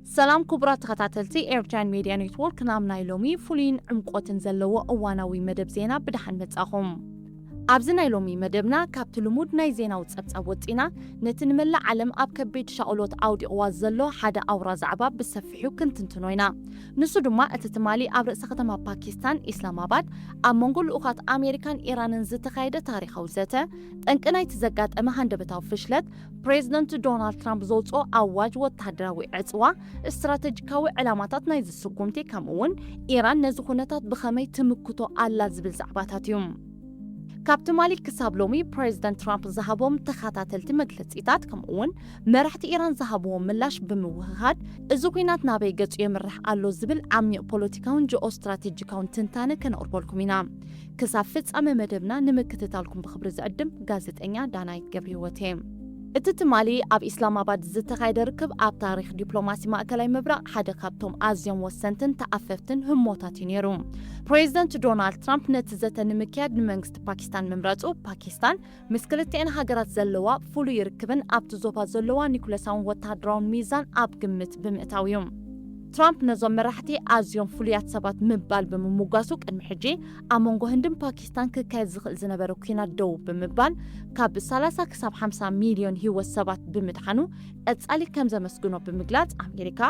ሰላም ክቡራት ተኸታተልቲ ኤርትራን ሜድያ ኔትወርክ፣ ናብ ናይ ሎሚ ፍሉይን ዕምቆትን ዘለዎ እዋናዊ መደብ ዜና ብደሓን መጻኹም። ኣብዚ ናይ ሎሚ መደብና ካብቲ ልሙድ ናይ ዜናዊ ጸብጻብ ወጺና፣ ነቲ ንመላእ ዓለም ኣብ ከቢድ ሻቕሎት ኣውዲቕዋ ዘሎ ሓደ ኣውራ ዛዕባ ብሰፊሑ ክንትንትኖ ኢና። ንሱ ድማ እቲ ትማሊ ኣብ ርእሰ ከተማ ፓኪስታን ኢስላማባድ ኣብ መንጎ ልኡኻት ኣሜሪካን ኢራንን ዝተኻየደ ታሪኻዊ ዘተ፣ ጠንቂ ናይቲ ዘጋጠመ ሃንደበታዊ ፍሽለት፣ ፕሬዚደንት ዶናልድ ትራምፕ ዘውፅኦ ኣዋጅ ወታደራዊ ዕፅዋ፣ ስትራቴጂካዊ ዕላማታት ናይዚ ስጉምቲ፣ ከምኡ እውን ኢራን ነዚ ኩነታት ብኸመይ ትምክቶ ኣላ ዝብል ዛዕባታት እዩ። ካብ ትማሊ ክሳብ ሎሚ ፕሬዚደንት ትራምፕ ዝሃቦም ተኸታተልቲ መግለፂታት፣ ከምኡ እውን መራሕቲ ኢራን ዝሃብዎ ምላሽ ብምውህሃድ፣ እዚ ኲናት ናበይ ገፁ የምርሕ ኣሎ ዝብል ዓሚቕ ፖለቲካውን ጂኦ ስትራቴጂካውን ትንታነ ከነቕርበልኩም ኢና። ክሳብ ፍጻመ መደብና ንምክትታልኩም ብኽብሪ ዝዕድም ጋዜጠኛ ዳናይት ገብረህይወት እየ። እቲ ትማሊ ኣብ ኢስላማባድ ዝተኻየደ ርክብ ኣብ ታሪኽ ዲፕሎማሲ ማእከላይ ምብራቕ ሓደ ካብቶም ኣዝዮም ወሰንትን ተኣፈፍትን ህሞታት እዩ ነይሩ። ፕሬዚደንት ዶናልድ ትራምፕ ነቲ ዘተ ንምክያድ ንመንግስቲ ፓኪስታን ምምራጹ፣ ፓኪስታን ምስ ክልቲኤን ሃገራት ዘለዋ ፍሉይ ርክብን ኣብቲ ዞባ ዘለዋ ኒኩለሳውን ወተሃደራውን ሚዛን ኣብ ግምት ብምእታው እዩ። ትራምፕ ነዞም መራሕቲ ኣዝዮም ፍሉያት ሰባት ምባል ብምምጓሱ፣ ቅድሚ ሕጂ ኣብ መንጎ ህንድን ፓኪስታን ክካየድ ዝኽእል ዝነበረ ኲናት ደው ብምባል፣ ካብ ሰላሳ ክሳብ ሓምሳ ሚልዮን ህይወት ሰባት ብምድሓኑ ቀጻሊ ከም ዘመስግኖ ብምግላጽ፣ ኣሜሪካ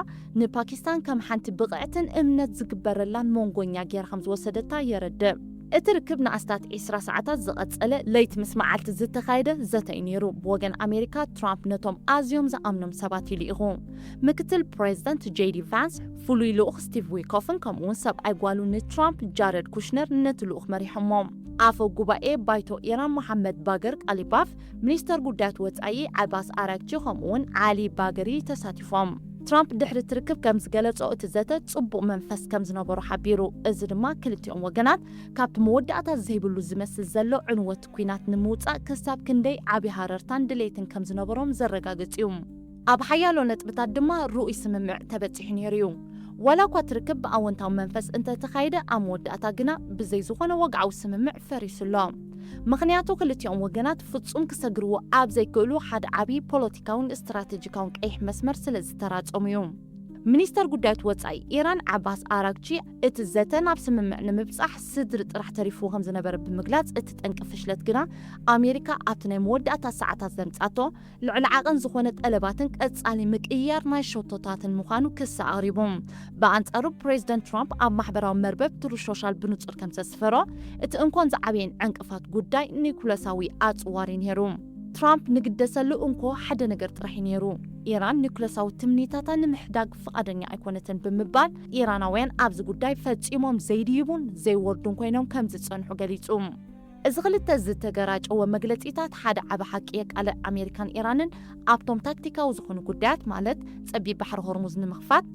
ንፓኪስታን ከም ሓንቲ ብቕዕትን እምነት ዝግበረላን መንጎኛ ገይራ ከም ዝወሰደታ የረድእ። እቲ ርክብ ንኣስታት ዒስራ ሰዓታት ዝቐጸለ፣ ለይቲ ምስ መዓልቲ ዝተኻየደ ዘተ እዩ ነይሩ። ብወገን ኣሜሪካ፣ ትራምፕ ነቶም ኣዝዮም ዝኣምኖም ሰባት እዩ ልኢኹ። ምክትል ፕሬዚደንት ጄዲ ቫንስ፣ ፍሉይ ልኡኽ ስቲቭ ዊትኮፍን ከምኡውን ሰብኣይ ጓሉ ንትራምፕ ጃረድ ኩሽነር ነቲ ልኡኽ መሪሖሞ። ኣፈ ጉባኤ ባይቶ ኢራን መሓመድ ባገር ቃሊባፍ፣ ሚኒስተር ጉዳያት ወጻኢ ዓባስ ኣራግቺ ከምኡውን ዓሊ ባገሪ ተሳቲፎም። ትራምፕ ድሕሪ እቲ ርክብ ከም ዝገለጾ፣ እቲ ዘተ ጽቡቕ መንፈስ ከም ዝነበሮ ሓቢሩ። እዚ ድማ ክልቲኦም ወገናት ካብቲ መወዳእታ ዘይብሉ ዝመስል ዘሎ ዕንወት ኲናት ንምውጻእ ክሳብ ክንደይ ዓቢ ሃረርታን ድሌትን ከም ዝነበሮም ዘረጋግጽ እዩ። ኣብ ሓያሎ ነጥብታት ድማ ርኡይ ስምምዕ ተበጺሑ ነይሩ እዩ። ዋላ እኳ እቲ ርክብ ብኣወንታዊ መንፈስ እንተተኻየደ፣ ኣብ መወዳእታ ግና ብዘይ ዝኾነ ወግዓዊ ስምምዕ ፈሪሱ ኣሎ። ምኽንያቱ ክልቲኦም ወገናት ፍጹም ክሰግርዎ ኣብ ዘይክእሉ ሓደ ዓቢ ፖለቲካውን ስትራቴጂካውን ቀይሕ መስመር ስለ ዝተራጸሙ እዩ። ሚኒስተር ጉዳያት ወጻኢ ኢራን ዓባስ ኣራግቺ፣ እቲ ዘተ ናብ ስምምዕ ንምብጻሕ ስድሪ ጥራሕ ተሪፍዎ ከም ዝነበረ ብምግላጽ፣ እቲ ጠንቂ ፍሽለት ግና ኣሜሪካ ኣብቲ ናይ መወዳእታ ሰዓታት ዘምጻቶ ልዕሊ ዓቐን ዝኾነ ጠለባትን ቀጻሊ ምቅይያር ናይ ሸቶታትን ምዃኑ ክሲ ኣቕሪቡ። ብኣንጻሩ ፕሬዚደንት ትራምፕ ኣብ ማሕበራዊ መርበብ ትሩዝ ሶሻል ብንጹር ከም ዘስፈሮ፣ እቲ እንኮን ዝዓበየን ዕንቅፋት ጉዳይ ኒኩለሳዊ ኣጽዋር እዩ ነይሩ። ትራምፕ ንግደሰሉ እንኮ ሓደ ነገር ጥራሕ እዩ ነይሩ፣ ኢራን ኒኩለሳዊ ትምኒታታ ንምሕዳግ ፍቓደኛ ኣይኮነትን ብምባል፣ ኢራናውያን ኣብዚ ጉዳይ ፈጺሞም ዘይድይቡን ዘይወርዱን ኮይኖም ከም ዝጸንሑ ገሊጹ። እዚ ክልተ ዝተገራጨወ መግለጺታት ሓደ ዓቢ ሓቂ የቃልዕ። ኣሜሪካን ኢራንን ኣብቶም ታክቲካዊ ዝኾኑ ጉዳያት፣ ማለት ጸቢብ ባሕሪ ሆርሙዝ ንምኽፋት፣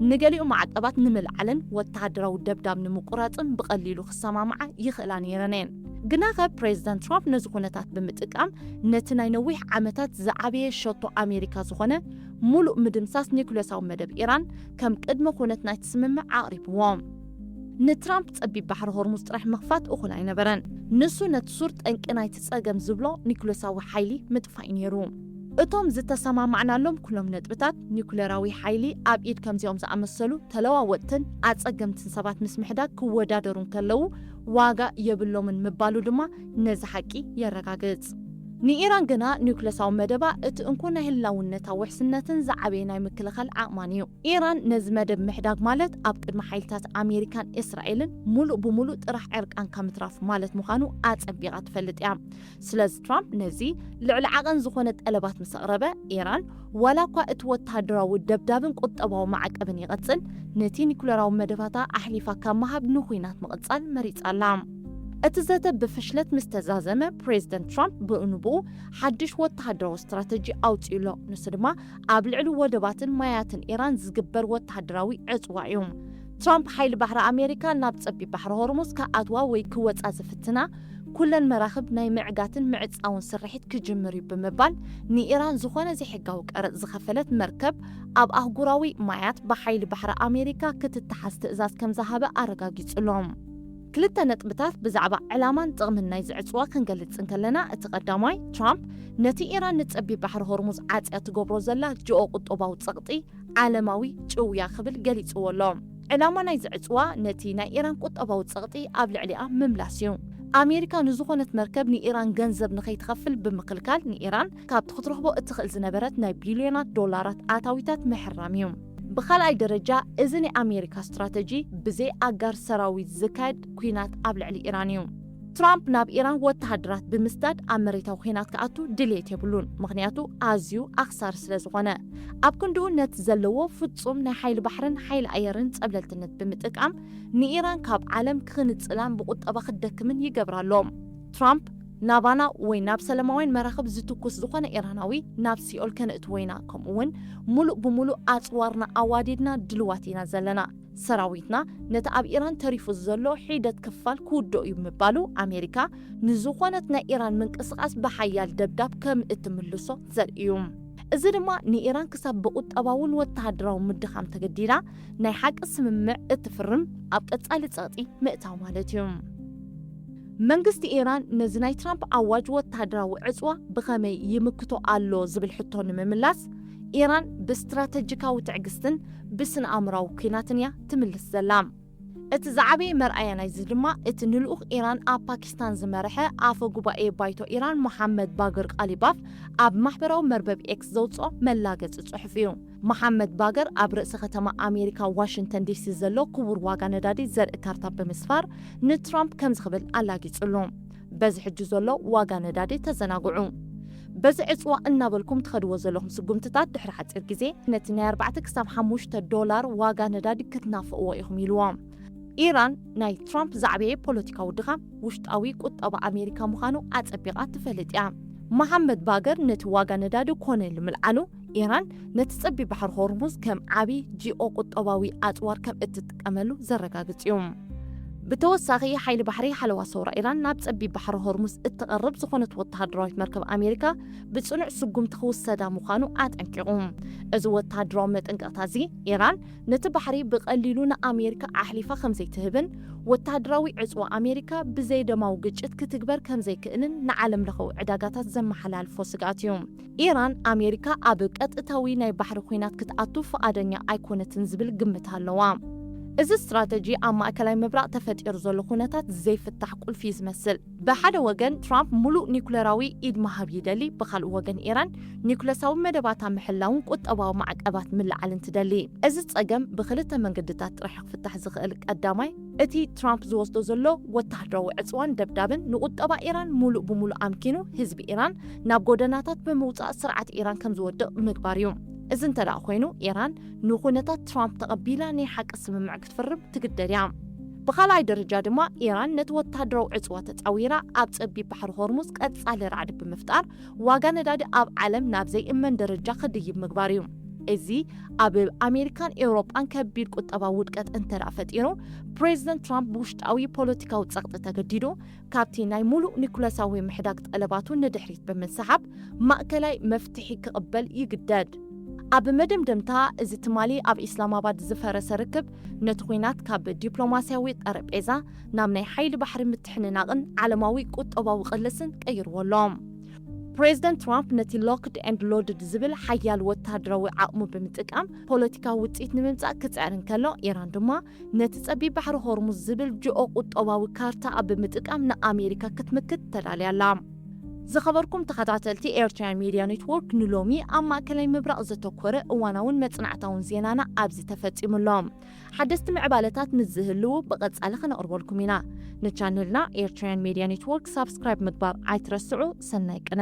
ንገሊኡ ማዕቀባት ንምልዓልን ወተሃደራዊ ደብዳብ ንምቁራጽን ብቐሊሉ ክሰማምዓ ይኽእላ ነይረን እየን። ግናኸ ፕሬዚደንት ትራምፕ ነዚ ኩነታት ብምጥቃም፣ ነቲ ናይ ነዊሕ ዓመታት ዝዓበየ ሸቶ ኣሜሪካ ዝኾነ ምሉእ ምድምሳስ ኒኩለሳዊ መደብ ኢራን ከም ቅድመ ኩነት ናይቲ ስምምዕ ኣቕሪብዎ። ንትራምፕ ጸቢብ ባሕሪ ሆርሙዝ ጥራሕ ምኽፋት እኹል ኣይነበረን። ንሱ ነቲ ሱር ጠንቂ ናይቲ ጸገም ዝብሎ ኒኩለሳዊ ሓይሊ ምጥፋእ እዩ ነይሩ። እቶም ዝተሰማማዕናሎም ኩሎም ነጥብታት፣ ኒኩለራዊ ሓይሊ ኣብ ኢድ ከምዚኦም ዝኣመሰሉ ተለዋወጥትን ኣጸገምትን ሰባት ምስ ምሕዳግ ክወዳደሩ እንከለዉ ዋጋ የብሎምን ምባሉ ድማ ነዚ ሓቂ የረጋግጽ። ንኢራን ግና ኒኩለሳዊ መደባ እቲ እንኮ ናይ ህላውነታ ውሕስነትን ዝዓበየ ናይ ምክልኻል ዓቕማን እዩ። ኢራን ነዚ መደብ ምሕዳግ ማለት ኣብ ቅድሚ ሓይልታት ኣሜሪካን እስራኤልን ሙሉእ ብሙሉእ ጥራሕ ዕርቃንካ ምትራፍ ማለት ምዃኑ ኣጸቢቓ ትፈልጥ እያ። ስለዚ ትራምፕ ነዚ ልዕሊ ዓቐን ዝኾነ ጠለባት ምስ ኣቕረበ፣ ኢራን ዋላ እኳ እቲ ወተሃደራዊ ደብዳብን ቁጠባዊ ማዕቀብን ይቐጽል፣ ነቲ ኒኩለራዊ መደባታ ኣሕሊፋ ካብ ምሃብ ንኹናት ምቕጻል መሪጻ ኣላ። እቲ ዘተ ብፍሽለት ምስ ተዛዘመ፣ ፕሬዚደንት ትራምፕ ብኡንብኡ ሓድሽ ወተሃደራዊ ስትራተጂ ኣውጺኡ ኣሎ። ንሱ ድማ ኣብ ልዕሊ ወደባትን ማያትን ኢራን ዝግበር ወተሃደራዊ ዕጽዋ እዩ። ትራምፕ ሓይሊ ባሕሪ ኣሜሪካ ናብ ጸቢብ ባሕሪ ሆርሙዝ ክኣትዋ ወይ ክወጻ ዝፍትና ኩለን መራኽብ ናይ ምዕጋትን ምዕጻውን ስርሒት ክጅምር እዩ ብምባል፣ ንኢራን ዝኾነ ዘይሕጋዊ ቀረጽ ዝኸፈለት መርከብ ኣብ ኣህጉራዊ ማያት ብሓይሊ ባሕሪ ኣሜሪካ ክትተሓዝ ትእዛዝ ከም ዝሃበ ኣረጋጊጹ ኣሎ። ክልተ ነጥብታት ብዛዕባ ዕላማን ጥቕምን ናይዚ ዕጽዋ ክንገልጽ እንከለና፣ እቲ ቀዳማይ፣ ትራምፕ ነቲ ኢራን ንጸቢብ ባሕሪ ሆርሙዝ ዓጽያ ትገብሮ ዘላ ጂኦ ቁጠባዊ ጸቕጢ ዓለማዊ ጭውያ ክብል ገሊጽዎ ኣሎ። ዕላማ ናይዚ ዕጽዋ ነቲ ናይ ኢራን ቁጠባዊ ጸቕጢ ኣብ ልዕሊኣ ምምላስ እዩ። ኣሜሪካ ንዝኾነት መርከብ ንኢራን ገንዘብ ንኸይትኸፍል ብምኽልካል ንኢራን ካብቲ ክትረኽቦ እትኽእል ዝነበረት ናይ ቢልዮናት ዶላራት ኣታዊታት ምሕራም እዩ። ብኻልኣይ ደረጃ፣ እዚ ናይ ኣሜሪካ ስትራተጂ ብዘይ ኣጋር ሰራዊት ዝካየድ ኲናት ኣብ ልዕሊ ኢራን እዩ። ትራምፕ ናብ ኢራን ወተሃደራት ብምስዳድ ኣብ መሬታዊ ኲናት ክኣቱ ድልየት የብሉን፣ ምኽንያቱ ኣዝዩ ኣኽሳሪ ስለ ዝኾነ። ኣብ ክንድኡ ነቲ ዘለዎ ፍጹም ናይ ሓይሊ ባሕርን ሓይሊ ኣየርን ጸብለልትነት ብምጥቃም ንኢራን ካብ ዓለም ክኽንጽላን ብቁጠባ ክትደክምን ይገብራ ኣሎ። ትራምፕ ናባና ወይ ናብ ሰላማውያን መራኽብ ዝትኩስ ዝኾነ ኢራናዊ ናብ ሲኦል ከነእትዎ ኢና፣ ከምኡውን ሙሉእ ብሙሉእ ኣጽዋርና ኣዋዲድና ድልዋት ኢና ዘለና። ሰራዊትና ነቲ ኣብ ኢራን ተሪፉ ዘሎ ሒደት ክፋል ክውድኦ እዩ ምባሉ ኣሜሪካ ንዝኾነት ናይ ኢራን ምንቅስቓስ ብሓያል ደብዳብ ከም እትምልሶ ዘርኢ እዩ። እዚ ድማ ንኢራን ክሳብ ብቁጠባውን ወተሃደራዊ ምድኻም ተገዲዳ ናይ ሓቂ ስምምዕ እትፍርም ኣብ ቀጻሊ ጸቕጢ ምእታው ማለት እዩ። መንግስቲ ኢራን ነዚ ናይ ትራምፕ ኣዋጅ ወተሃደራዊ ዕጽዋ ብኸመይ ይምክቶ ኣሎ ዝብል ሕቶ ንምምላስ፣ ኢራን ብስትራተጂካዊ ትዕግስትን ብስነ ኣእምራዊ ኲናትን እያ ትምልስ ዘላ። እቲ ዝዓበየ መርኣያ ናይዚ ድማ እቲ ንልኡኽ ኢራን ኣብ ፓኪስታን ዝመርሐ ኣፈ ጉባኤ ባይቶ ኢራን መሓመድ ባገር ቃሊባፍ ኣብ ማሕበራዊ መርበብ ኤክስ ዘውፅኦ መላገፂ ጽሑፍ እዩ። መሓመድ ባገር ኣብ ርእሰ ከተማ ኣሜሪካ ዋሽንግተን ዲሲ ዘሎ ክቡር ዋጋ ነዳዲ ዘርኢ ካርታ ብምስፋር ንትራምፕ ከምዚ ክብል ኣላጊጽሉ። በዚ ሕጂ ዘሎ ዋጋ ነዳዲ ተዘናግዑ። በዚ ዕጽዋ እናበልኩም ትኸድዎ ዘለኹም ስጉምትታት ድሕሪ ሓጺር ግዜ ነቲ ናይ ኣርባዕተ ክሳብ ሓሙሽተ ዶላር ዋጋ ነዳዲ ክትናፍቕዎ ኢኹም ኢልዎ። ኢራን ናይ ትራምፕ ዝዓበየ ፖለቲካዊ ድኻም ውሽጣዊ ቁጠባ ኣሜሪካ ምዃኑ ኣጸቢቓ ትፈልጥ እያ። መሓመድ ባገር ነቲ ዋጋ ነዳዲ ኮነ ኢሉ ምልዓሉ ኢራን ነቲ ጸቢብ ባሕሪ ሆርሙዝ ከም ዓቢ ጂኦ ቁጠባዊ ኣጽዋር ከም እትጥቀመሉ ዘረጋግጽ እዩ። ብተወሳኺ ሓይሊ ባሕሪ ሓለዋ ሰውራ ኢራን ናብ ጸቢብ ባሕሪ ሆርሙዝ እትቐርብ ዝኾነት ወተሃደራዊት መርከብ ኣሜሪካ ብጽኑዕ ስጉምቲ ክውሰዳ ምዃኑ ኣጠንቂቑ። እዚ ወተሃደራዊ መጠንቀቕታ እዚ ኢራን ነቲ ባሕሪ ብቐሊሉ ንኣሜሪካ ኣሕሊፋ ከም ዘይትህብን ወተሃደራዊ ዕጽዋ ኣሜሪካ ብዘይ ደማዊ ግጭት ክትግበር ከም ዘይክእልን ንዓለም ለኸዊ ዕዳጋታት ዘመሓላልፎ ስግኣት እዩ። ኢራን ኣሜሪካ ኣብ ቀጥታዊ ናይ ባሕሪ ኲናት ክትኣቱ ፍቓደኛ ኣይኮነትን ዝብል ግምት ኣለዋ። እዚ ስትራተጂ ኣብ ማእከላይ ምብራቕ ተፈጢሩ ዘሎ ኩነታት ዘይፍታሕ ቁልፊ እዩ ዝመስል። ብሓደ ወገን ትራምፕ ሙሉእ ኒኩለራዊ ኢድ ምሃብ ይደሊ፣ ብኻልእ ወገን ኢራን ኒኩለሳዊ መደባታ ምሕላውን ቁጠባዊ ማዕቀባት ምልዓልን ትደሊ። እዚ ጸገም ብኽልተ መንገድታት ጥራሕ ክፍታሕ ዝኽእል። ቀዳማይ፣ እቲ ትራምፕ ዝወስዶ ዘሎ ወተሃደራዊ ዕጽዋን ደብዳብን ንቁጠባ ኢራን ሙሉእ ብሙሉእ ኣምኪኑ ህዝቢ ኢራን ናብ ጎደናታት ብምውጻእ ስርዓት ኢራን ከም ዝወድቕ ምግባር እዩ። እዚ እንተ ደኣ ኮይኑ ኢራን ንኹነታት ትራምፕ ተቐቢላ ናይ ሓቂ ስምምዕ ክትፍርም ትግደድ እያ። ብኻልኣይ ደረጃ ድማ ኢራን ነቲ ወተሃደራዊ ዕጽዋ ተጻዊራ ኣብ ጸቢብ ባሕሪ ሆርሙዝ ቀጻሊ ራዕዲ ብምፍጣር ዋጋ ነዳዲ ኣብ ዓለም ናብ ዘይእመን ደረጃ ክድይብ ምግባር እዩ። እዚ ኣብ ኣሜሪካን ኤውሮጳን ከቢድ ቁጠባዊ ውድቀት እንተ ደኣ ፈጢሩ፣ ፕሬዚደንት ትራምፕ ብውሽጣዊ ፖለቲካዊ ጸቕጢ ተገዲዱ ካብቲ ናይ ሙሉእ ኒኩለሳዊ ምሕዳግ ጠለባቱ ንድሕሪት ብምስሓብ ማእከላይ መፍትሒ ክቕበል ይግደድ። ኣብ መደምደምታ እዚ ትማሊ ኣብ ኢስላማባድ ዝፈረሰ ርክብ ነቲ ኲናት ካብ ዲፕሎማስያዊ ጠረጴዛ ናብ ናይ ሓይሊ ባሕሪ ምትሕንናቕን ዓለማዊ ቁጠባዊ ቅልስን ቀይርዎ ኣሎ። ፕሬዚደንት ትራምፕ ነቲ ሎክድ ኤንድ ሎድድ ዝብል ሓያል ወተሃደራዊ ዓቕሙ ብምጥቃም ፖለቲካዊ ውጽኢት ንምምጻእ ክጽዕር እንከሎ፣ ኢራን ድማ ነቲ ጸቢብ ባሕሪ ሆርሙዝ ዝብል ጂኦ ቁጠባዊ ካርታ ኣብ ብምጥቃም ንኣሜሪካ ክትምክት ተዳልያ ኣላ። ዝኸበርኩም ተኸታተልቲ ኤርትራውያን ሚድያ ኔትወርክ፣ ንሎሚ ኣብ ማእከላይ ምብራቕ ዘተኮረ እዋናውን መጽናዕታውን ዜናና ኣብዚ ተፈጺሙ ኣሎ። ሓደስቲ ምዕባለታት ምስ ዝህልዉ ብቐጻሊ ከነቕርበልኩም ኢና። ንቻነልና ኤርትራውያን ሚድያ ኔትወርክ ሳብስክራይብ ምግባር ኣይትረስዑ። ሰናይ ቅነ።